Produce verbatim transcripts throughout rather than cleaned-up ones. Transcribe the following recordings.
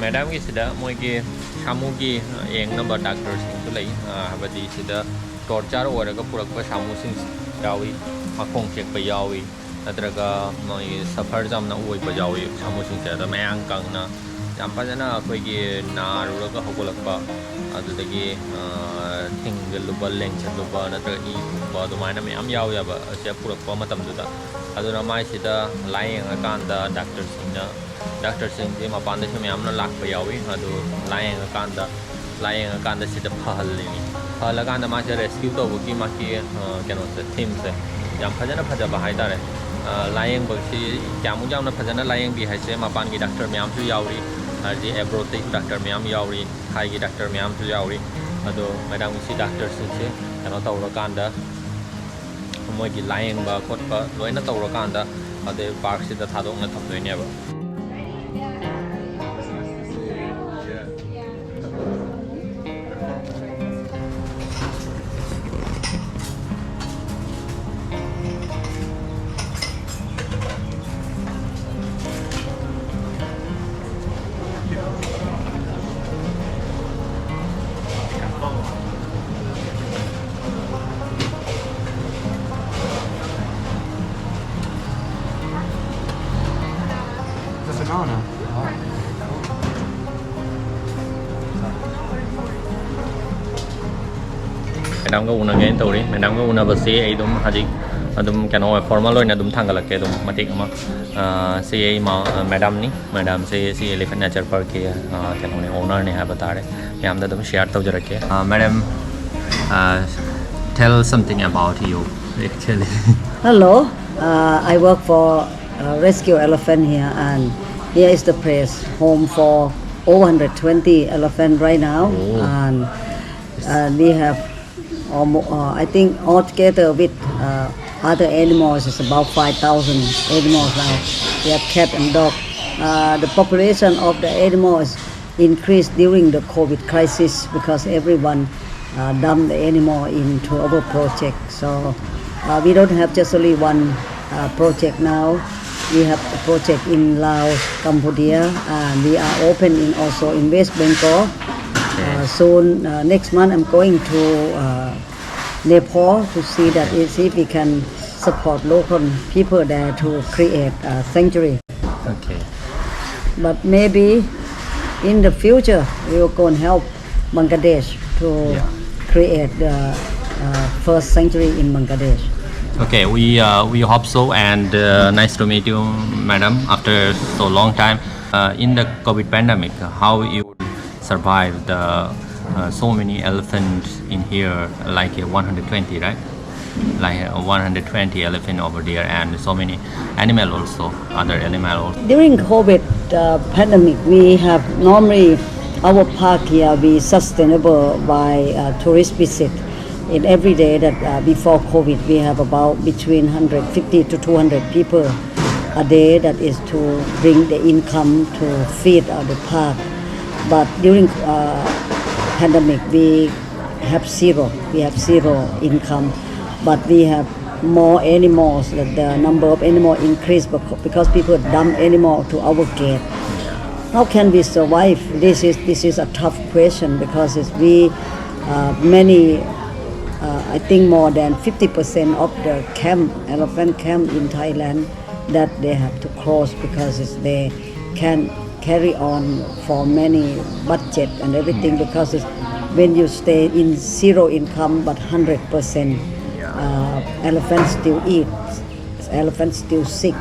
ꯃꯦꯗꯥꯝꯒꯤꯁꯤꯗ ꯃꯣꯏꯒꯤ ꯁꯥꯃꯨꯒꯤ ꯌꯦꯡꯅꯕ ꯗꯥꯛꯇꯔꯁꯤꯡꯁꯨ ꯂꯩ꯫ ꯑ, ꯍꯥꯏꯕꯗꯤ ꯁꯤꯗ ꯇꯣꯔꯆꯔ ꯑꯣꯏꯔꯒ ꯄꯨꯔꯛꯄ ꯁꯥꯃꯨꯁꯤꯡ ꯌꯥꯎꯏ, ꯃꯈꯣꯡ ꯇꯦꯛꯄ ꯌꯥꯎꯏ, ꯅꯠꯇ꯭ꯔꯒ ꯃꯣꯏꯒꯤ ꯁꯐꯔ ꯌꯥꯝꯅ ꯑꯣꯏꯕ ꯌꯥꯎꯏ ꯁꯥꯃꯨꯁꯤꯡꯁꯦ꯫ ꯑꯗ ꯃꯌꯥꯡ ꯀꯪꯅ ꯌꯥꯝ ꯐꯖꯅ ꯑꯩꯈꯣꯏꯒꯤ ꯅꯥꯔꯨꯔꯒ ꯍꯧꯒꯠꯂꯛꯄ, ꯑꯗꯨꯗꯒꯤ, ꯑ, ꯊꯤꯡꯖꯤꯜꯂꯨꯕ, ꯂꯦꯡꯁꯤꯜꯂꯨꯕ, ꯅꯠꯇ꯭ꯔꯒ ꯏ ꯊꯣꯛꯄ, ꯑꯗꯨꯃꯥꯏꯅ ꯃꯌꯥꯝ ꯌꯥꯎꯋꯦꯕ ꯑꯁꯦ ꯄꯨꯔꯛꯄ ꯃꯇꯝꯗꯨꯗ꯫ ꯑꯗꯨꯅ ꯃꯥꯏꯁꯤꯗ ꯂꯥꯏꯌꯦꯡꯉꯀꯥꯟꯗ ꯗꯥꯛꯇꯔꯁꯤꯡꯅ, ꯗꯥꯛꯇꯔꯁꯤꯡꯁꯦ ꯃꯄꯥꯟꯗꯁꯨ ꯃꯌꯥꯝꯅ ꯂꯥꯛꯄ ꯌꯥꯎꯏ꯫ ꯑꯗꯨ ꯂꯥꯏꯌꯦꯡꯉꯀꯥꯟꯗ, ꯂꯥꯏꯌꯦꯡꯉꯀꯥꯟꯗ ꯁꯤꯗ ꯐꯍꯜꯂꯤꯅꯤ꯫ ꯐꯍꯜꯂꯀꯥꯟꯗ ꯃꯥꯁꯦ ꯔꯦꯁꯀ꯭ꯌꯨ ꯇꯧꯕꯒꯤ ꯃꯥꯒꯤ, ꯑ, ꯀꯩꯅꯣꯁꯦ, ꯊꯤꯝꯁꯦ ꯌꯥꯝ ꯐꯖꯅ ꯐꯖꯕ ꯍꯥꯏꯇꯥꯔꯦ꯫ ꯑ, ꯂꯥꯏꯌꯦꯡꯕꯁꯤ ꯀꯌꯥꯃꯨꯛ ꯌꯥꯝꯅ ꯐꯖꯅ ꯂꯥꯏꯌꯦꯡꯕꯤ ꯍꯥꯏꯁꯦ, ꯃꯄꯥꯟꯒꯤ ꯗꯥꯛꯇꯔ ꯃꯌꯥꯝꯁꯨ ꯌꯥꯎꯔꯤ, ꯍꯥꯏꯗꯤ ꯑꯦꯕ꯭ꯔꯣꯗꯇꯩꯁꯨ ꯗꯥꯛꯇꯔ ꯃꯌꯥꯝ ꯌꯥꯎꯔꯤ, ꯊꯥꯏꯒꯤ ꯗꯥꯛꯇꯔ ꯃꯌꯥꯝꯁꯨ ꯌꯥꯎꯔꯤ꯫ ꯑꯗꯣ ꯃꯦꯗꯥꯝꯒꯤ ꯁꯤ ꯗꯥꯛꯇꯔꯁꯤꯡꯁꯦ ꯀꯩꯅꯣ ꯇꯧꯔꯀꯥꯟꯗ, ꯃꯣꯏꯒꯤ ꯂꯥꯏꯌꯦꯡꯕ ꯈꯣꯠꯄ ꯂꯣꯏꯅ ꯇꯧꯔꯀꯥꯟꯗ, ꯑꯗꯩ ꯄꯥꯔꯛꯁꯤꯗ ꯊꯥꯗꯣꯛꯅ ꯊꯝꯗꯣꯏꯅꯦꯕ꯫ Just an hour now. ꯃꯦꯗꯥꯝꯒ ꯎꯅꯒꯦꯅ ꯇꯧꯔꯤ꯫ ꯃꯦꯗꯥꯝꯒ ꯎꯅꯕꯁꯦ ꯑꯩ ꯑꯗꯨꯝ ꯍꯧꯖꯤꯛ ꯑꯗꯨꯝ ꯀꯩꯅꯣ ꯐꯣꯔꯃꯦꯜ ꯑꯣꯏꯅ ꯑꯗꯨꯝ ꯊꯥꯡꯒꯠꯂꯛꯀꯦ ꯑꯗꯨꯝ ꯃꯇꯦꯛ ꯑꯃ꯫ ꯑ, ꯁꯤ ꯑꯩ ꯃ-, ꯑ, ꯃꯦꯗꯥꯝꯅꯤ꯫ ꯃꯦꯗꯥꯝꯁꯦ ꯁꯤ Elephant Nature Parkꯀꯤ, ꯑ, ꯀꯩꯅꯣꯅꯦ, ꯑꯣꯅꯔꯅꯦ ꯍꯥꯏꯕ ꯇꯥꯔꯦ꯫ ꯃꯌꯥꯝꯗ ꯑꯗꯨꯝ ꯁꯤꯌꯥꯔ ꯇꯧꯖꯔꯛꯀꯦ꯫ ꯑ, ꯃꯦꯗꯥꯝ, ꯑ, tell something about you, actually. Hello, uh, I work for uh, Rescue Elephant here, and here is the place home for over one hundred twenty elephant right now, Oh. And uh, we have, um, uh, I think, altogether with uh, other animals, it's about five thousand animals now. We have cat and dog. Uh, the population of the animals increased during the COVID crisis because everyone uh, dumped the animal into our project. So uh, we don't have just only one uh, project now. We have a project in Laos, Cambodia, and we are open in also in West Bengal. Uh, soon, uh, next month, I'm going to uh, Nepal to see that is if we can support local people there to create a sanctuary. Okay. But maybe in the future, we will go and help Bangladesh to Yeah. create the uh, first sanctuary in Bangladesh. Okay, we uh, we hope so, and uh, nice to meet you, madam, after so long time. Uh, in the COVID pandemic, how you survive the uh, so many elephants in here, like uh, one hundred twenty, right? Like uh, one hundred twenty elephant over there, and so many animal also, other animal also. During COVID uh, pandemic, we have normally our park here be sustainable by uh, tourist visit. In every day that uh, before COVID, we have about between one hundred fifty to two hundred people a day that is to bring the income to feed uh, the park. But during uh, pandemic, we have zero. We have zero income, but we have more animals. That the number of animals increased becau- because people dump animal to our gate. How can we survive? This is this is a tough question because it's we uh, many uh, I think more than fifty percent of the camp, elephant camp in Thailand, that they have to close because it's, they can carry on for many budget and everything because it's, when you stay in zero income but hundred percent uh, elephants still eat, elephants still sick,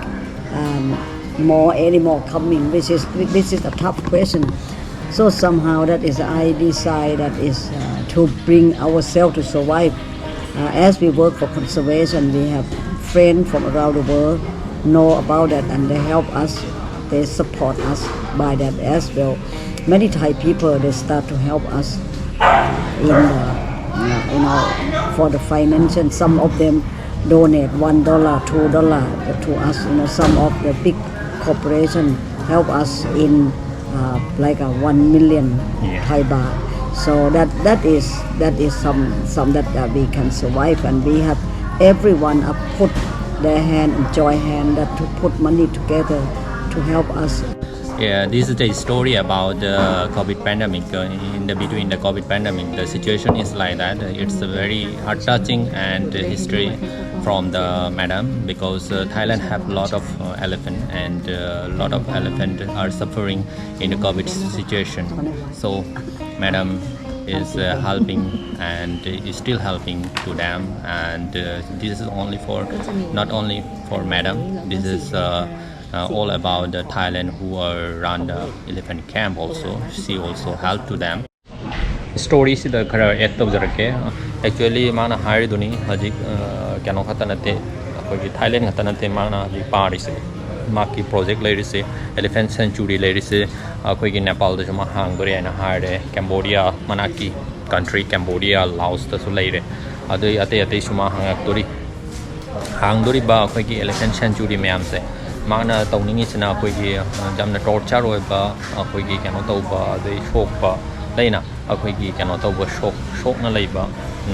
um, more animal coming, which is which is a tough question. So somehow that is I decide that is uh, to bring ourselves to survive. Uh, as we work for conservation, we have friends from around the world know about that and they help us. They support us by that as well. Many Thai people they start to help us uh, in uh, you know for the financial. Some of them donate one dollar, two dollar to us. You know, some of the big corporation help us in uh, like a one million Yeah. Thai baht. So that that is that is some some that uh, we can survive, and we have everyone uh, put their hand and join hand that to put money together to help us. Yeah, this is a story about the COVID pandemic. Uh, in the between the COVID pandemic, the situation is like that. It's a very heart touching and history from the madam, because uh, Thailand have a lot of uh, elephant, and a uh, lot of elephant are suffering in the COVID situation. So, madam is uh, helping and is still helping to them, and uh, this is only for, not only for madam, this is uh, uh, all about the Thailand who are run the elephant camp also. She also help to them. Story ꯁꯤꯗ ꯈꯔ add ꯇꯧꯖꯔꯛꯀꯦ꯫ Actually, ꯃꯥꯅ ꯍꯥꯏꯔꯤꯗꯨꯅꯤ, ꯍꯧꯖꯤꯛ ꯑ, ꯀꯩꯅꯣ ꯈꯛꯇ ꯅꯠꯇꯦ, ꯑꯩꯈꯣꯏꯒꯤ Thailand ꯈꯛꯇ ꯅꯠꯇꯦ ꯃꯥꯅ ꯍꯧꯖꯤꯛ ꯄꯥꯔꯤꯁꯦ꯫ ꯃꯥꯒꯤ project ꯂꯩꯔꯤꯁꯦ, elephant sanctuary ꯂꯩꯔꯤꯁꯦ, ꯑꯩꯈꯣꯏꯒꯤ ꯅꯦꯄꯥꯜꯗꯁꯨ ꯃꯥ ꯍꯥꯡꯗꯣꯔꯦ ꯍꯥꯏꯅ ꯍꯥꯏꯔꯦ, ꯀꯦꯝꯕꯣꯗꯤꯌꯥ ꯃꯅꯥꯛꯀꯤ country ꯀꯦꯝꯕꯣꯗꯤꯌꯥ, ꯂꯥꯑꯣꯁꯇꯁꯨ ꯂꯩꯔꯦ꯫ ꯑꯗꯨꯏ ꯑꯇꯩ ꯑꯇꯩꯁꯨ ꯃꯥ ꯍꯥꯡꯉꯛꯇꯣꯔꯤ꯫ ꯍꯥꯡꯗꯣꯔꯤꯕ ꯑꯩꯈꯣꯏꯒꯤ elephant sanctuary ꯃꯌꯥꯝꯁꯦ, ꯃꯥꯅ ꯇꯧꯅꯤꯡꯉꯤꯁꯤꯅ ꯑꯩꯈꯣꯏꯒꯤ, ꯑ, ꯌꯥꯝꯅ torture ꯑꯣꯏꯕ, ꯑꯩꯈꯣꯏꯒꯤ ꯀꯩꯅꯣ ꯇꯧꯕ, ꯑꯗꯩ ꯁꯣꯛꯄ ꯂꯩꯅ, ꯑꯩꯈꯣꯏꯒꯤ ꯀꯩꯅꯣ ꯇꯧꯕ, ꯁꯣꯛ ꯁꯣꯛꯅ ꯂꯩꯕ,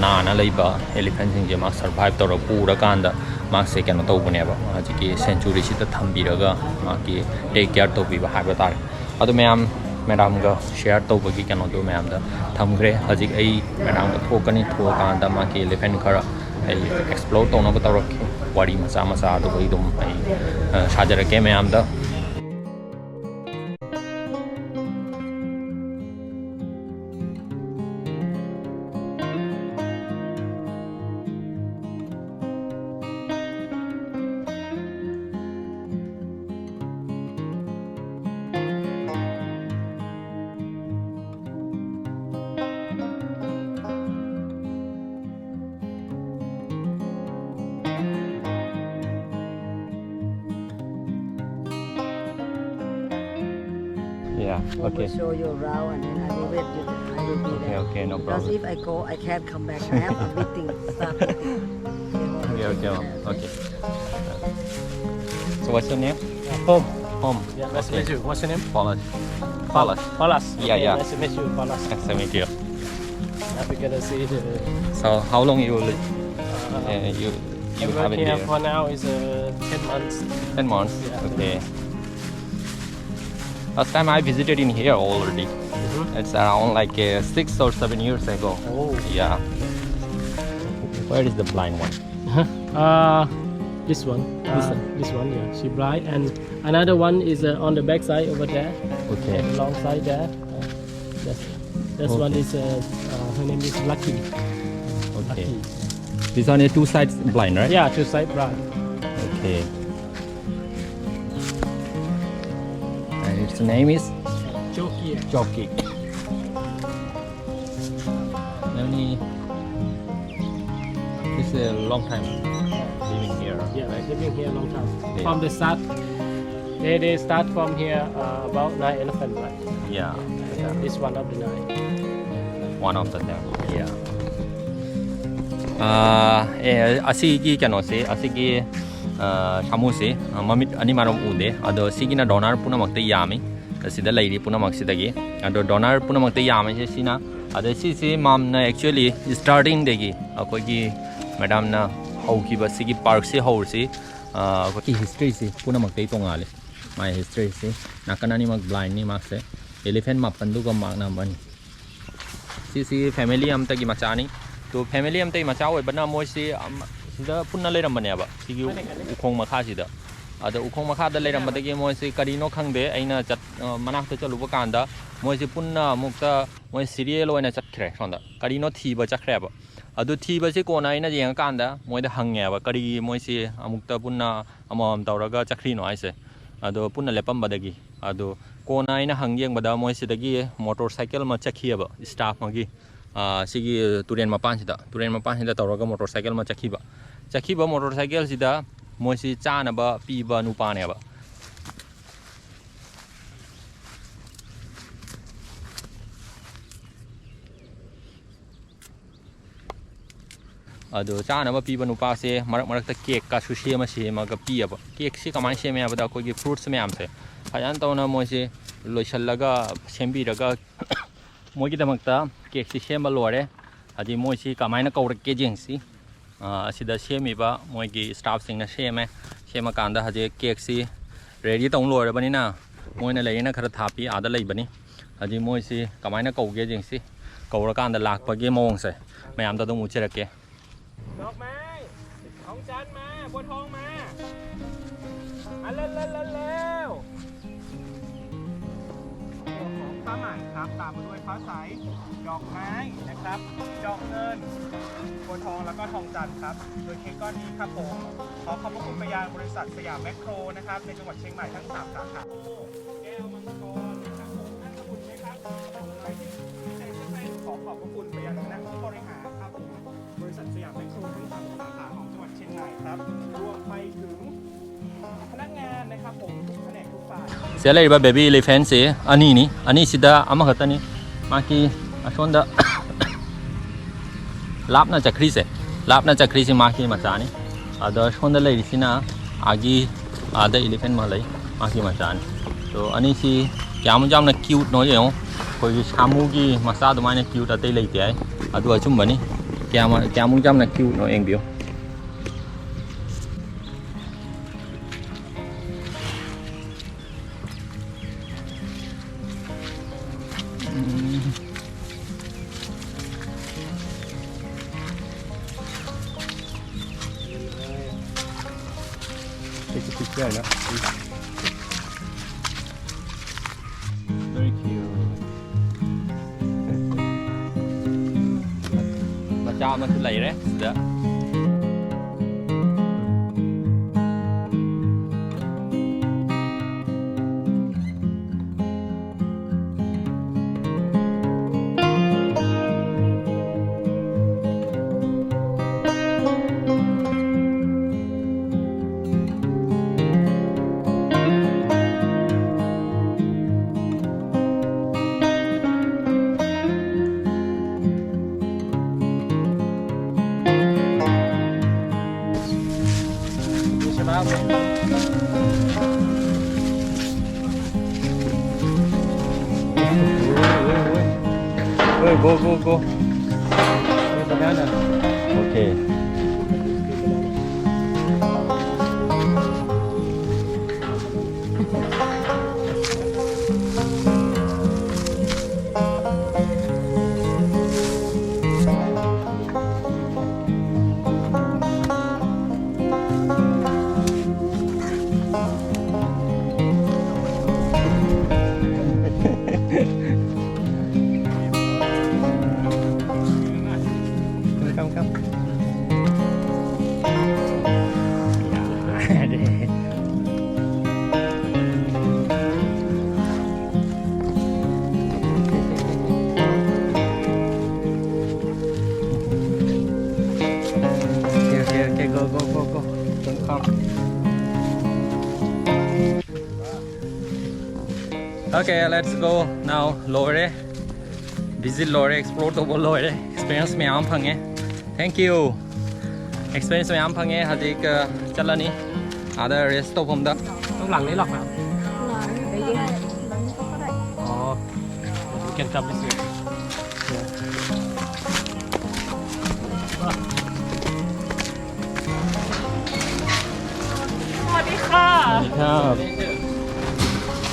ꯅꯥꯅ ꯂꯩꯕ elephantꯁꯤꯡꯁꯦ ꯃꯥ survive ꯇꯧꯔꯒ ꯄꯨꯔꯀꯥꯟꯗ ꯃꯥꯁꯦ ꯀꯩꯅꯣ ꯇꯧꯕꯅꯦꯕ, ꯍꯧꯖꯤꯛꯀꯤ sanctuaryꯁꯤꯗ ꯊꯝꯕꯤꯔꯒ ꯃꯥꯒꯤ take care ꯇꯧꯕꯤꯕ ꯍꯥꯏꯕ ꯇꯥꯔꯦ꯫ ꯑꯗꯨ ꯃꯌꯥꯝ madamꯒ share ꯇꯧꯕꯒꯤ ꯀꯩꯅꯣꯗꯣ ꯃꯌꯥꯝꯗ ꯊꯝꯈ꯭ꯔꯦ꯫ ꯍꯧꯖꯤꯛ ꯑꯩ madamꯒ ꯊꯣꯛꯀꯅꯤ, ꯊꯣꯛꯑꯀꯥꯟꯗ ꯃꯥꯒꯤ elephant ꯈꯔ ꯑꯩ explore ꯇꯧꯅꯕ ꯇꯧꯔꯛꯈꯤ꯫ ꯋꯥꯔꯤ ꯃꯆꯥ ꯃꯆꯥ ꯑꯗꯨꯒ ꯑꯩ ꯑꯗꯨꯝ ꯑꯩ ꯑ, ꯁꯥꯖꯔꯛꯀꯦ ꯃꯌꯥꯝꯗ꯫ Yeah, I will okay. Show you around and then I will wait you. I will be okay, there. Okay, no problem. Because if I go, I can't come back. I have a meeting, staff meeting. Okay, okay, okay. So what's your name? Home. Home. Yeah, nice to meet you. What's your name? Palas. Palas. Palas. Yeah, okay, yeah. Nice to meet you, Palas. Nice to meet you. Happy to see you. So how long you live? Uh, you You I work have it here here. For now is uh, ten months. Ten months. Yeah. Okay. Last time I visited in here already. Mhm. It's around like uh, six or seven years ago. Oh. Yeah. Where is the blind one? Uh, this one. This Uh, one. This one, yeah. She blind, and another one is uh, on the back side over there, Okay. and alongside there. Uh, that's, this Okay. One is uh, uh, her name is Lucky. Okay. Lucky. This one is two sides blind, right? Yeah, two side blind. Okay. And its name is Choki. Choki. Nani, it's a long time living here. Yeah, Right? Living here a long time. Yeah. From the start, they, they start from here uh, about nine elephant, right? Yeah. It's one of the nine. One of the them. Yeah. ꯑꯥ, ꯑꯦ, ꯑꯁꯤꯒꯤ ꯀꯩꯅꯣꯁꯦ, ꯑꯁꯤꯒꯤ ꯑꯥ, ꯁꯥꯃꯨꯁꯦ, ꯑꯥ, ꯃꯃꯤꯠ ꯑꯅꯤ ꯃꯔꯝ ꯎꯗꯦ꯫ ꯑꯗꯣ ꯁꯤꯒꯤꯅ donor ꯄꯨꯝꯅꯃꯛꯇ ꯌꯥꯝꯃꯤ꯫ ꯑꯁꯤꯗ ꯂꯩꯔꯤ ꯄꯨꯝꯅꯃꯛꯁꯤꯗꯒꯤ꯫ ꯑꯗꯣ ꯗꯣꯅꯔ ꯄꯨꯝꯅꯃꯛꯇ ꯌꯥꯝꯃꯤꯁꯦ ꯁꯤꯅ꯫ ꯑꯗꯣ ꯁꯤꯁꯦ ꯃꯥꯝꯅ actually starting ꯗꯒꯤ ꯑꯩꯈꯣꯏꯒꯤ ꯃꯦꯗꯥꯝꯅ ꯍꯧꯈꯤꯕ ꯁꯤꯒꯤ ꯄꯥꯔꯛꯁꯤ ꯍꯧꯔꯁꯤ, ꯑꯥ, ꯑꯩꯈꯣꯏꯒꯤ ꯍꯤꯁꯇ꯭ꯔꯤꯁꯤ ꯄꯨꯝꯅꯃꯛꯇꯒꯤ ꯇꯣꯡꯉꯥꯜꯂꯤ꯫ ꯃꯥꯏ ꯍꯤꯁꯇ꯭ꯔꯤꯁꯤ ꯅꯥꯀꯟ ꯑꯅꯤꯃꯛ ꯕ꯭ꯂꯥꯏꯟꯅꯤ ꯃꯥꯁꯦ꯫ ꯑꯦꯂꯤꯐꯦꯟ ꯃꯥꯄꯟꯗꯨꯒ ꯃꯥꯛꯅ ꯑꯃꯅꯤ꯫ ꯁꯤꯁꯤ ꯐꯦꯃꯤꯂꯤ ꯑꯃꯇꯒꯤ ꯃꯆꯥꯅꯤ꯫ ꯇꯣ ꯐꯦꯃꯤꯂꯤ ꯑꯃꯇꯒꯤ ꯃꯆꯥ ꯑꯣꯏꯕꯅ ꯃꯣꯏꯁꯤ ꯑꯃ-, ꯁꯤꯗ ꯄꯨꯟꯅ ꯂꯩꯔꯝꯕꯅꯦꯕ, ꯁꯤꯒꯤ ꯎꯈꯣꯡ ꯃꯈꯥꯁꯤꯗ꯫ ꯑꯗ ꯎꯈꯣꯡ ꯃꯈꯥꯗ ꯂꯩꯔꯝꯕꯗꯒꯤ ꯃꯣꯏꯁꯤ ꯀꯔꯤꯅꯣ ꯈꯪꯗꯦ, ꯑꯩꯅ ꯆꯠ-, ꯑ, ꯃꯅꯥꯛꯇ ꯆꯠꯂꯨꯕ ꯀꯥꯟꯗ ꯃꯣꯏꯁꯤ ꯄꯨꯟꯅ ꯑꯃꯨꯛꯇ ꯃꯣꯏ ꯁꯤꯔꯤꯌꯦꯜ ꯑꯣꯏꯅ ꯆꯠꯈ꯭ꯔꯦ ꯁꯣꯝꯗ꯫ ꯀꯔꯤꯅꯣ ꯊꯤꯕ ꯆꯠꯈ꯭ꯔꯦꯕ꯫ ꯑꯗꯨ ꯊꯤꯕꯁꯤ ꯀꯣꯟꯅ ꯑꯩꯅ ꯌꯦꯡꯉꯀꯥꯟꯗ ꯃꯣꯏꯗ ꯍꯪꯉꯦꯕ, ꯀꯔꯤꯒꯤ ꯃꯣꯏꯁꯤ ꯑꯃꯨꯛꯇ ꯄꯨꯟꯅ ꯑꯃꯃꯝ ꯇꯧꯔꯒ ꯆꯠꯈ꯭ꯔꯤꯅꯣ ꯍꯥꯏꯁꯦ꯫ ꯑꯗꯣ ꯄꯨꯟꯅ ꯂꯦꯞꯄꯝꯕꯗꯒꯤ꯫ ꯑꯗꯣ ꯀꯣꯟꯅ ꯑꯩꯅ ꯍꯪ ꯌꯦꯡꯕꯗ ꯃꯣꯏ ꯁꯤꯗꯒꯤ ꯃꯣꯇꯣꯔ ꯁꯥꯏꯀꯜ ꯑꯃ ꯆꯠꯈꯤꯑꯕ, ꯁ꯭ꯇꯥꯐ ꯑꯃꯒꯤ, ꯑꯥ, ꯁꯤꯒꯤ ꯇꯨꯔꯦꯟ ꯃꯄꯥꯟꯁꯤꯗ, ꯇꯨꯔꯦꯟ ꯃꯄꯥꯟꯁꯤꯗ ꯇꯧꯔꯒ ꯃꯣꯇꯣꯔ ꯁꯥꯏꯀꯜ ꯑꯃ ꯆꯠꯈꯤꯕ꯫ ꯆꯠꯈꯤꯕ ꯃꯣꯇꯣꯔ ꯁꯥꯏꯀꯜꯁꯤꯗ ꯃꯣꯏꯁꯤ ꯆꯥꯅꯕ ꯄꯤꯕ ꯅꯨꯄꯥꯅꯦꯕ꯫ ꯑꯗꯣ ꯆꯥꯅꯕ ꯄꯤꯕ ꯅꯨꯄꯥꯁꯦ ꯃꯔꯛ ꯃꯔꯛꯇ ꯀꯦꯛꯀꯁꯨ ꯁꯦꯝꯃ ꯁꯦꯝꯃꯒ ꯄꯤꯑꯕ꯫ ꯀꯦꯛꯁꯤ ꯀꯃꯥꯏꯅ ꯁꯦꯝꯃꯦ ꯍꯥꯏꯕꯗ ꯑꯩꯈꯣꯏꯒꯤ ꯐ꯭ꯔꯨꯠꯁ ꯃꯌꯥꯝꯁꯦ ꯐꯖꯅ ꯇꯧꯅ ꯃꯣꯏꯁꯦ ꯂꯣꯏꯁꯤꯜꯂꯒ ꯁꯦꯝꯕꯤꯔꯒ ꯃꯣꯏꯒꯤꯗꯃꯛꯇ ꯀꯦꯛꯁꯤ ꯁꯦꯝꯕ ꯂꯣꯏꯔꯦ꯫ ꯍꯥꯏꯗꯤ ꯃꯣꯏꯁꯤ ꯀꯃꯥꯏꯅ ꯀꯧꯔꯛꯀꯦ ꯌꯦꯡꯁꯤ꯫ ꯑ, ꯑꯁꯤꯗ ꯁꯦꯝꯃꯤꯕ ꯃꯣꯏꯒꯤ staffꯁꯤꯡꯅ ꯁꯦꯝꯃꯦ꯫ ꯁꯦꯝꯃꯀꯥꯟꯗ ꯍꯧꯖꯤꯛ cakeꯁꯤ ready ꯇꯧ ꯂꯣꯏꯔꯕꯅꯤꯅ, ꯃꯣꯏꯅ ꯂꯩꯔꯤꯅ ꯈꯔ ꯊꯥꯞꯄꯤ, ꯑꯥꯗ ꯂꯩꯕꯅꯤ꯫ ꯍꯧꯖꯤꯛ ꯃꯣꯏꯁꯤ ꯀꯃꯥꯏꯅ ꯀꯧꯒꯦ ꯌꯦꯡꯁꯤ꯫ ꯀꯧꯔꯀꯥꯟꯗ ꯂꯥꯛꯄꯒꯤ ꯃꯑꯣꯡꯁꯦ ꯃꯌꯥꯝꯗ ꯑꯗꯨꯝ ꯎꯠꯆꯔꯛꯀꯦ꯫ ดอกไม้ ทองจันทร์มา บัวทองมา มาเร็วเร็วเร็วเร็ว ตัวของผ้าไหมครับ ตามมาด้วยผ้าใส ดอกไม้นะครับ ดอกเงิน บัวทองแล้วก็ทองจันทร์ครับ โดยเค้กก้อนนี้ครับผม ขอขอบพระคุณไปยังบริษัทสยามแมคโครนะครับ ในจังหวัดเชียงใหม่ทั้งสามสาขา แก้วมังกรนะครับผม น่าจะบุญไหมครับ ขอขอบพระคุณไปยังคณะผู้บริหารครับผม บริษัทสยามแมคโครทั้งสามสาขาของจังหวัดเชียงใหม่ครับ รวมไปถึงพนักงานนะครับผม ทุกแผนกทุกฝ่าย ꯁꯤꯗ ꯂꯩꯔꯤꯕ baby elephantꯁꯤ ꯑꯅꯤꯅꯤ꯫ ꯑꯅꯤꯁꯤꯗ ꯑꯃꯈꯛꯇꯅꯤ꯫ ꯃꯥꯒꯤ ꯑꯁꯣꯝꯗ ꯂꯥꯞꯅ ꯆꯠꯈ꯭ꯔꯤꯁꯦ, ꯂꯥꯞꯅ ꯆꯠꯈ꯭ꯔꯤꯁꯤ ꯃꯥꯒꯤ ꯃꯆꯥꯅꯤ꯫ ꯑꯗ ꯁꯣꯝꯗ ꯂꯩꯔꯤꯁꯤꯅ ꯑꯥꯒꯤ, ꯑꯥꯗ elephant ꯑꯃ ꯂꯩ, ꯃꯥꯒꯤ ꯃꯆꯥꯅꯤ꯫ ꯑꯗꯣ ꯑꯅꯤꯁꯤ ꯀꯌꯥꯃꯨꯛ ꯌꯥꯝꯅ cuteꯅꯣ ꯌꯦꯡꯉꯣ꯫ ꯑꯩꯈꯣꯏꯒꯤ ꯁꯥꯃꯨꯒꯤ ꯃꯆꯥ ꯑꯗꯨꯃꯥꯏꯅ cute ꯑꯇꯩ ꯂꯩꯇꯦ ꯍꯥꯏ꯫ ꯑꯗꯨ ꯑꯆꯨꯝꯕꯅꯤ꯫ ꯀꯌꯥꯃ-, ꯀꯌꯥꯃꯨꯛ ꯌꯥꯝꯅ cuteꯅꯣ ꯌꯦꯡꯕꯤꯌꯨ꯫ Take a picture, no? Very cute. ꯃꯆꯥ ꯑꯃꯁꯨ ꯂꯩꯔꯦ ꯁꯤꯗ꯫ Go, go, go. Banana. Okay. Okay, okay, okay, go, go, go, go. Don't come. Okay, let's go now. ꯂꯣꯏꯔꯦ꯫ Visit ꯂꯣꯏꯔꯦ, explore ꯇꯧꯕ ꯂꯣꯏꯔꯦ꯫ Experience ꯃꯌꯥꯝ ꯑꯃ ꯐꯪꯉꯦ꯫ Thank you꯫ Experience ꯃꯌꯥꯝ ꯐꯪꯉꯦ꯫ ꯍꯧꯖꯤꯛ, ꯑ, ꯆꯠꯂꯅꯤ ꯑꯥꯗ rest ꯇꯧꯐꯝꯗ꯫ ꯅꯪ ꯂꯥꯡꯅꯩ ꯂꯥꯛꯄ? ꯑꯣ, you can come this way.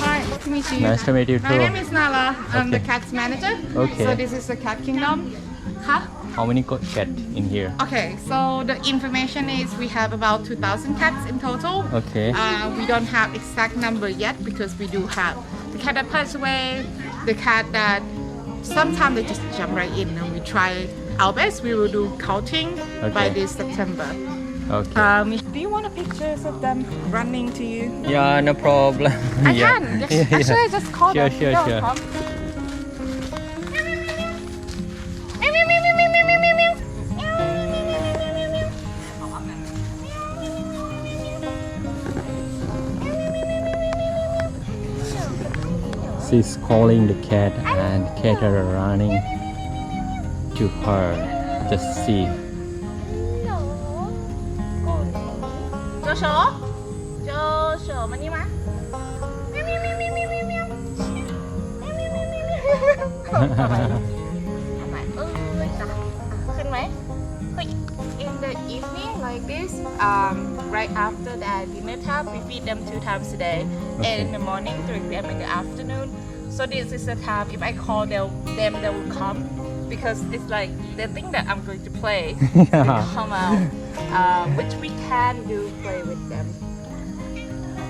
Hi, nice to meet you. Nice to meet you too. My name is Nala. I'm the cats manager. Okay. So this is the cat kingdom. Huh? How many co- cat in here? Okay, so the information is we have about two thousand cats in total. Okay. Uh, we don't have exact number yet because we do have the cat that passed away, the cat that sometimes they just jump right in, and we try our best. We will do counting by this September. Okay. Um, do you want pictures of them running to you? Yeah, no problem. I can. Actually, just call them. Sure, sure. She's calling the cat and cat are running to her. Just see. Joshua? Joshua, มานี่มา เอาใหม่ เอาใหม่ เอ้ยจ้ะ อ่ะ ขึ้นไหม เฮ้ย In the evening like this, um, right after the dinner time, we feed them two times a day. And in the morning, three p m in the afternoon. So this is the time, if I call them, them, they will come because it's like they think that I'm going to play. They come out, uh, which we can do play with them.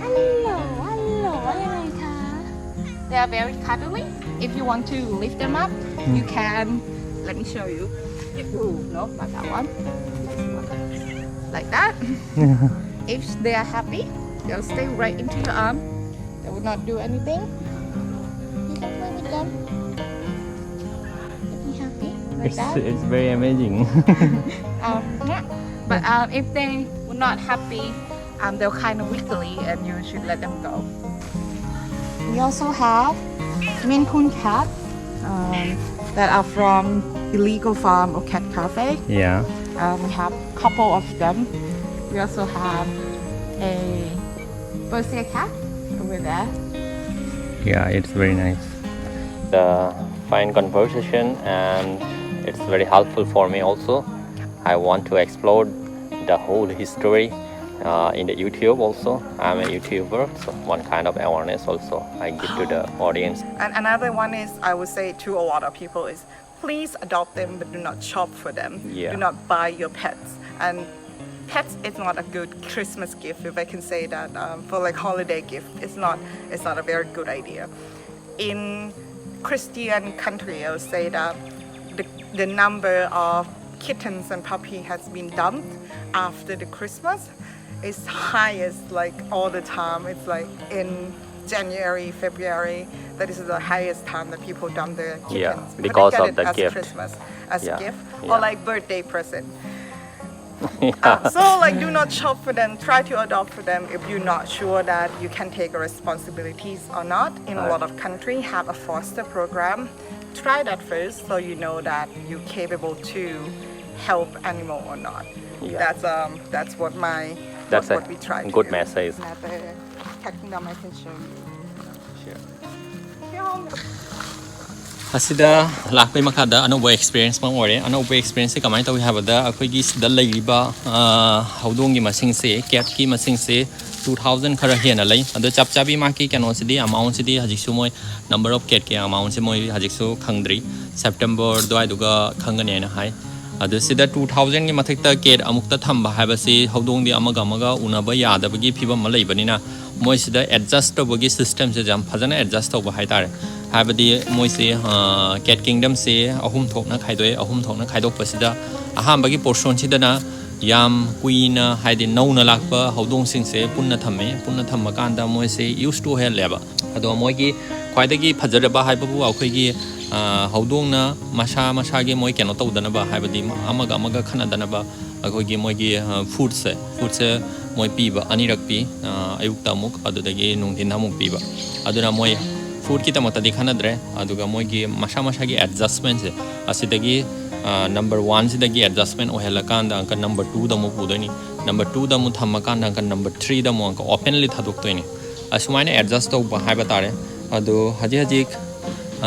Hello, hello, ว่ายังไงคะ? They are very cuddly. If you want to lift them up, you can. Let me show you. Ooh, no, not that one. Like that. If they are happy, they'll stay right into your arm. They will not do anything. You can play with them. If they're happy, like It's, that. It's very amazing. Um, yeah. But um, if they were not happy, um, they're kind of wiggly, and you should let them go. We also have Maine Coon cat um, that are from illegal farm or cat cafe. Yeah. Um, we have a couple of them. We also have a Persia cat over there. Yeah, it's very nice. The fine conversation, and it's very helpful for me also. I want to explore the whole history uh, in the YouTube also. I'm a YouTuber, so one kind of awareness also I give to the audience. And another one is, I would say to a lot of people is, please adopt them, but do not shop for them. Yeah. Do not buy your pets. And pets is not a good Christmas gift, if I can say that. Um, for like holiday gift, it's not. It's not a very good idea. In Christian country, I would say that the, the number of kittens and puppy has been dumped after the Christmas. It's highest like all the time. It's like in January, February. That is the highest time that people dump their kittens Yeah, because because they get of it the as gift. Christmas, as Yeah, a gift, yeah. Or like birthday present. Uh, so like, do not shop for them. Try to adopt for them if you're not sure that you can take responsibilities or not. In a Right. lot of country, have a foster program. Try that first, so you know that you're capable to help animal or not. Yeah. That's um that's what my That's what, a what we try to good do. message. Another cat kingdom I can show you. Sure. Here. ꯑꯁꯤꯗ ꯂꯥꯛꯄꯩ ꯃꯈꯥꯗ ꯑꯅꯧꯕ experience ꯑꯃ ꯑꯣꯏꯔꯦ꯫ ꯑꯅꯧꯕ ꯑꯦꯛꯁꯄꯤꯔꯤꯌꯦꯟꯁꯁꯦ ꯀꯃꯥꯏꯅ ꯇꯧꯏ ꯍꯥꯏꯕꯗ, ꯑꯩꯈꯣꯏꯒꯤ ꯁꯤꯗ ꯂꯩꯔꯤꯕ ꯑ, ꯍꯧꯗꯣꯡꯒꯤ ꯃꯁꯤꯡꯁꯦ, ꯀꯦꯠꯀꯤ ꯃꯁꯤꯡꯁꯦ two thousand ꯈꯔ ꯍꯦꯟꯅ ꯂꯩ꯫ ꯑꯗꯣ ꯆꯞ ꯆꯥꯕꯤ ꯃꯥꯒꯤ ꯀꯩꯅꯣꯁꯤꯗꯤ, ꯑꯦꯃꯥꯎꯟꯁꯤꯗꯤ ꯍꯧꯖꯤꯛꯁꯨ ꯃꯣꯏ number of catꯀꯤ ꯑꯦꯃꯥꯎꯟꯁꯦ ꯃꯣꯏ ꯍꯧꯖꯤꯛꯁꯨ ꯈꯪꯗ꯭ꯔꯤ꯫ ꯁꯦꯞꯇꯦꯝꯕꯔ ꯑꯗꯨꯋꯥꯏꯗꯨꯒ ꯈꯪꯒꯅꯤ ꯍꯥꯏꯅ ꯍꯥꯏ꯫ ꯑꯗꯣ ꯁꯤꯗ two thousandꯒꯤ ꯃꯊꯛꯇ ꯀꯦꯠ ꯑꯃꯨꯛꯇ ꯊꯝꯕ ꯍꯥꯏꯕꯁꯤ ꯍꯧꯗꯣꯡꯗꯤ ꯑꯃꯒ ꯑꯃꯒ ꯎꯅꯕ ꯌꯥꯗꯕꯒꯤ ꯐꯤꯕꯝ ꯑꯃ ꯂꯩꯕꯅꯤꯅ, ꯃꯣꯏꯁꯤꯗ ꯑꯦꯗꯖꯁ ꯇꯧꯕꯒꯤ ꯁꯤꯁꯇꯦꯝꯁꯦ ꯌꯥꯝ ꯐꯖꯅ ꯑꯦꯗꯖꯁ ꯇꯧꯕ ꯍꯥꯏꯇꯥꯔꯦ꯫ ꯍꯥꯏꯕꯗꯤ ꯃꯣꯏꯁꯦ, ꯑ, ꯀꯦꯠ ꯀꯤꯡꯗꯝꯁꯦ ꯑꯍꯨꯝ ꯊꯣꯛꯅ ꯈꯥꯏꯗꯣꯛꯑꯦ꯫ ꯑꯍꯨꯝ ꯊꯣꯛꯅ ꯈꯥꯏꯗꯣꯛꯄꯁꯤꯗ ꯑꯍꯥꯟꯕꯒꯤ ꯄꯣꯔꯁꯟꯁꯤꯗꯅ ꯌꯥꯝ ꯀꯨꯏꯅ, ꯍꯥꯏꯗꯤ ꯅꯧꯅ ꯂꯥꯛꯄ ꯍꯧꯗꯣꯡꯁꯤꯡꯁꯦ ꯄꯨꯟꯅ ꯊꯝꯃꯦ꯫ ꯄꯨꯟꯅ ꯊꯝꯃꯀꯥꯟꯗ ꯃꯣꯏꯁꯦ used to ꯑꯣꯏꯍꯜꯂꯦꯕ꯫ ꯑꯗꯣ ꯃꯣꯏꯒꯤ ꯈ꯭ꯋꯥꯏꯗꯒꯤ ꯐꯖꯔꯕ ꯍꯥꯏꯕꯕꯨ ꯑꯩꯈꯣꯏꯒꯤ, ꯑ, ꯍꯧꯗꯣꯡꯅ ꯃꯁꯥ ꯃꯁꯥꯒꯤ ꯃꯣꯏ ꯀꯩꯅꯣ ꯇꯧꯗꯅꯕ, ꯍꯥꯏꯕꯗꯤ ꯑꯃꯒ ꯑꯃꯒ ꯈꯠꯅꯗꯅꯕ ꯑꯩꯈꯣꯏꯒꯤ ꯃꯣꯏꯒꯤ, ꯑ, foodꯁꯦ, foodꯁꯦ ꯃꯣꯏ ꯄꯤꯕ ꯑꯅꯤꯔꯛ ꯄꯤ꯫ ꯑ, ꯑꯌꯨꯛꯇ ꯑꯃꯨꯛ, ꯑꯗꯨꯗꯒꯤ ꯅꯨꯡꯊꯤꯟꯗ ꯑꯃꯨꯛ ꯄꯤꯕ꯫ ꯑꯗꯨꯅ ꯃꯣꯏ foodꯀꯤꯗꯃꯛꯇꯗꯤ ꯈꯟꯅꯗ꯭ꯔꯦ꯫ ꯑꯗꯨꯒ ꯃꯣꯏꯒꯤ ꯃꯁꯥ ꯃꯁꯥꯒꯤ adjustmentꯁꯦ ꯑꯁꯤꯗꯒꯤ, ꯑ, number oneꯁꯤꯗꯒꯤ adjustment ꯑꯣꯏꯍꯜꯂꯀꯥꯟꯗ ꯑꯪꯀ number twoꯗ ꯑꯃꯨꯛ ꯄꯨꯗꯣꯏꯅꯤ꯫ Number twoꯗ ꯑꯃꯨꯛ ꯊꯝꯃꯀꯥꯟꯗ ꯑꯪꯀ number threeꯗ ꯑꯃꯨꯛ ꯑꯪꯀ openly ꯊꯥꯗꯣꯛꯇꯣꯏꯅꯤ꯫ ꯑꯁꯨꯃꯥꯏꯅ adjust ꯇꯧꯕ ꯍꯥꯏꯕ ꯇꯥꯔꯦ꯫ ꯑꯗꯣ ꯍꯧꯖꯤꯛ ꯍꯧꯖꯤꯛ,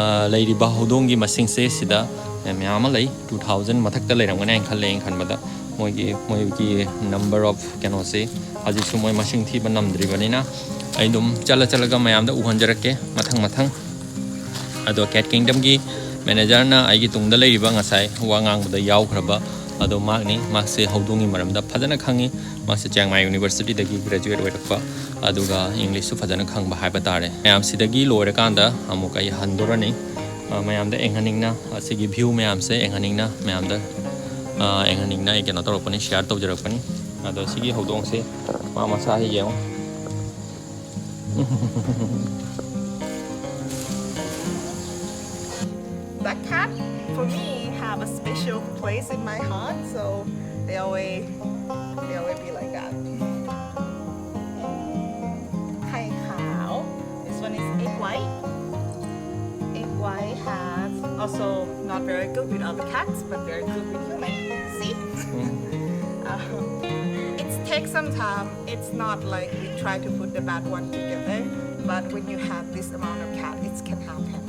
ꯑ, ꯂꯩꯔꯤꯕ ꯍꯧꯗꯣꯡꯒꯤ ꯃꯁꯤꯡꯁꯦ ꯁꯤꯗ ꯃꯌꯥꯝ ꯑꯃ ꯂꯩ꯫ Two thousand ꯃꯊꯛꯇ ꯂꯩꯔꯝꯒꯅꯤ ꯍꯥꯏꯅ ꯈꯜꯂꯦ ꯑꯩꯅ ꯈꯟꯕꯗ꯫ ꯃꯣꯏꯒꯤ, ꯃꯣꯏꯒꯤ number of ꯀꯩꯅꯣꯁꯦ ꯍꯧꯖꯤꯛꯁꯨ ꯃꯣꯏ ꯃꯁꯤꯡ ꯊꯤꯕ ꯅꯝꯗ꯭ꯔꯤꯕꯅꯤꯅ ꯑꯩ ꯑꯗꯨꯝ ꯆꯠꯂ ꯆꯠꯂꯒ ꯃꯌꯥꯝꯗ ꯎꯍꯟꯖꯔꯛꯀꯦ ꯃꯊꯪ ꯃꯊꯪ꯫ ꯑꯗꯣ Cat Kingdomꯒꯤ managerꯅ ꯑꯩꯒꯤ ꯇꯨꯡꯗ ꯂꯩꯔꯤꯕ ꯉꯁꯥꯏ ꯋꯥ ꯉꯥꯡꯕꯗ ꯌꯥꯎꯈ꯭ꯔꯕ ꯑꯗꯣ ꯃꯍꯥꯛꯅꯤ꯫ ꯃꯍꯥꯛꯁꯦ ꯍꯧꯗꯣꯡꯒꯤ ꯃꯔꯝꯗ ꯐꯖꯅ ꯈꯪꯉꯤ꯫ ꯃꯍꯥꯛꯁꯦ ꯆꯤꯌꯥꯡꯃꯥꯏ Universityꯗꯒꯤ graduate ꯑꯣꯏꯔꯛꯄ, ꯑꯗꯨꯒ Englishꯁꯨ ꯐꯖꯅ ꯈꯪꯕ ꯍꯥꯏꯕ ꯇꯥꯔꯦ꯫ ꯃꯌꯥꯝ ꯁꯤꯗꯒꯤ ꯂꯣꯏꯔꯀꯥꯟꯗ ꯑꯃꯨꯛ ꯑꯩ ꯍꯟꯗꯣꯔꯅꯤ꯫ ꯑ, ꯃꯌꯥꯝꯗ ꯌꯦꯡꯍꯟꯅꯤꯡꯅ, ꯑꯁꯤꯒꯤ view ꯃꯌꯥꯝꯁꯦ ꯌꯦꯡꯍꯟꯅꯤꯡꯅ, ꯃꯌꯥꯝꯗ, ꯑ, ꯌꯦꯡꯍꯟꯅꯤꯡꯅ ꯑꯩ ꯀꯩꯅꯣ ꯇꯧꯔꯛꯄꯅꯤ, share ꯇꯧꯖꯔꯛꯄꯅꯤ꯫ ꯑꯗꯣ ꯁꯤꯒꯤ ꯍꯧꯗꯣꯡꯁꯦ ꯃꯥ ꯃꯁꯥꯁꯦ ꯌꯦꯡꯉꯣ꯫ That cat, for me, have a special place in my heart. So they always, they always be like that. Hi, cow. This one is egg white. Egg white has also not very good with other cats, but very good with humans. See? Um, it takes some time. It's not like we try to put the bad one together, but when you have this amount of cat, it can happen.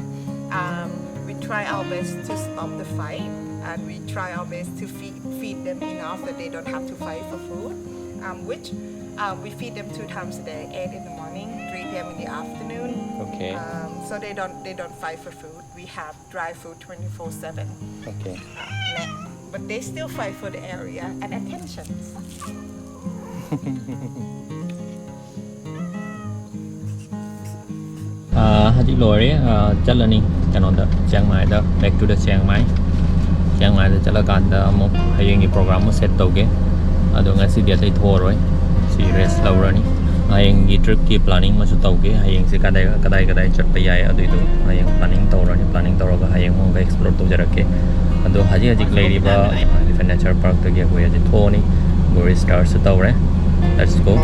Um, we try our best to stop the fight, and we try our best to feed, feed them enough that they don't have to fight for food, um, which, um, we feed them two times a day, eight in the morning, three p.m. in the afternoon. Okay. Um, so they don't, they don't fight for food. We have dry food twenty-four seven. Okay. Uh, but they still fight for the area and attentions. ꯑꯥ, ꯍꯧꯖꯤꯛ ꯂꯣꯏꯔꯦ꯫ ꯑꯥ, ꯆꯠꯂꯅꯤ ꯀꯩꯅꯣꯗ, ꯆꯤꯌꯥꯡꯃꯥꯏꯗ, back to the ꯆꯤꯌꯥꯡꯃꯥꯏ꯫ ꯆꯤꯌꯥꯡꯃꯥꯏꯗ ꯆꯠꯂꯀꯥꯟꯗ ꯑꯃꯨꯛ ꯍꯌꯦꯡꯒꯤ program ꯑꯃꯨꯛ set ꯇꯧꯒꯦ꯫ ꯑꯗꯣ ꯉꯁꯤꯗꯤ ꯑꯇꯩ ꯊꯣꯛꯑꯔꯣꯏ, ꯁꯤ ꯔꯦꯁ ꯂꯧꯔꯅꯤ꯫ ꯍꯌꯦꯡꯒꯤ ꯇ꯭ꯔꯤꯞꯀꯤ ꯄ꯭ꯂꯥꯅꯤꯡ ꯑꯃꯁꯨ ꯇꯧꯒꯦ꯫ ꯍꯌꯦꯡꯁꯦ ꯀꯗꯥꯏ ꯀꯗꯥꯏ ꯀꯗꯥꯏ ꯆꯠꯄ ꯌꯥꯏ ꯑꯗꯨꯏꯗꯣ ꯍꯌꯦꯡ ꯄ꯭ꯂꯥꯅꯤꯡ ꯇꯧꯔꯅꯤ꯫ ꯄ꯭ꯂꯥꯅꯤꯡ ꯇꯧꯔꯒ ꯍꯌꯦꯡ ꯑꯃꯨꯛꯀ ꯑꯦꯛꯁꯄ꯭ꯂꯣꯔ ꯇꯧꯖꯔꯛꯀꯦ꯫ ꯑꯗꯣ ꯍꯧꯖꯤꯛ ꯍꯧꯖꯤꯛ ꯂꯩꯔꯤꯕ Elephant Nature Parkꯇꯒꯤ ꯑꯩꯈꯣꯏ ꯍꯧꯖꯤꯛ ꯊꯣꯛꯑꯅꯤ꯫ ꯒꯣꯔꯤ ꯁ꯭ꯇꯥꯔꯠꯁꯨ ꯇꯧꯔꯦ꯫ Let's go꯫